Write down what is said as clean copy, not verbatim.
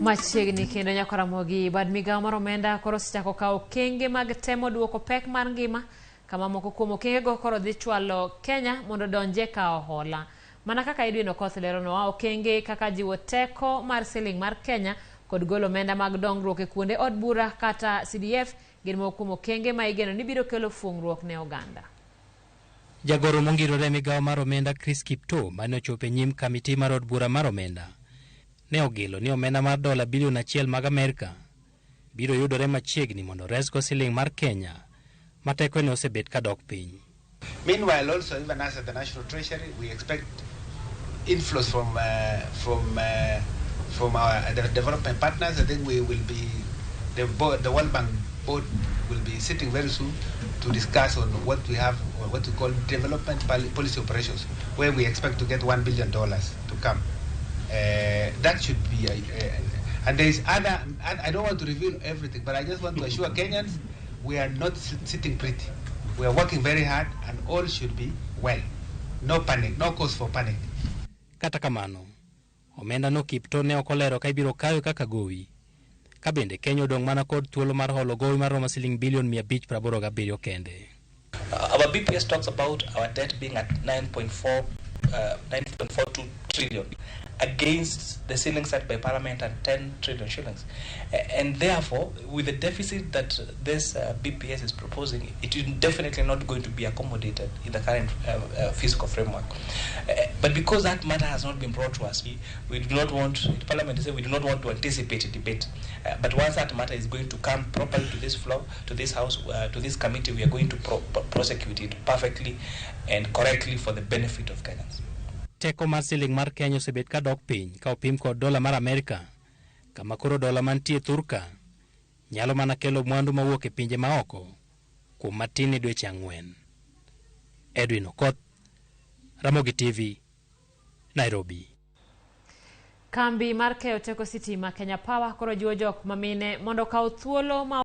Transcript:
Machiegni kendo nyakaramogi bad migawo mar omenda koro osechako kawo okenge mag temo duoko pek mar ngima kama moko kuom okengego koro dhi chwalo Kenya mondo odonje kawo hola. Mana kaka Edwin Okoth leronwa, okenge kaka jiwo teko mar siling mar Kenya kod golo omenda mag dongruok e kuonde od bura kata CDF gin moko kuom okenge ma igeno ni biro kelo fuong'ruok ne oganda. Jagoro mongirore e migawo mar omenda Chris Kiptoo mane ochopo e nyim kamiti mar od bura mar omenda ne ogilo ni omenda mar dola bilion achiel mag Amerka biro yudore machiegni mondo resgo siling mar Kenya ma tekone osebet ka dok piny. Meanwhile, also even us at the National Treasury, we expect inflows from our the development partners. I think we will be the board, the World Bank board will be sitting very soon to discuss on what we have or what we call development policy operations, where we expect to get $1 billion to come. That should be, and there is other. I don't want to reveal everything, but I just want to assure Kenyans we are not sitting pretty. We are working very hard, and all should be well. No panic, no cause for panic. Kata kamano, omenda no Kiptoo ne ok olero ka ibiro kawe kaka gowi. Ka bende Kenya odong' mana kod thuolo mar holo gowi maromo siling bilion 587 kende. Our BPS talks about our debt being at 9.4, 9.42 trillion against the ceiling set by Parliament at 10 trillion shillings. And therefore, with the deficit that this BPS is proposing, it is definitely not going to be accommodated in the current fiscal framework. But because that matter has not been brought to us, we do not want, Parliament to say we do not want to anticipate a debate. But once that matter is going to come properly to this floor, to this house, to this committee, we are going to prosecute it perfectly and correctly for the benefit of Kenyans. Teko mar siling mar Kenya osebet ka dok piny ka opim kod dola mar Amerka, kama koro dola mantie thurka nyalo mana kelo mwandu mawuok e pinje maoko kuom matin ne dweche 4. Edwin Okoth, Ramogi TV, Nairobi. Kambi mar keyo teko sitima Kenya Power koro jiwo jok mamine mondo okaw thuolo ma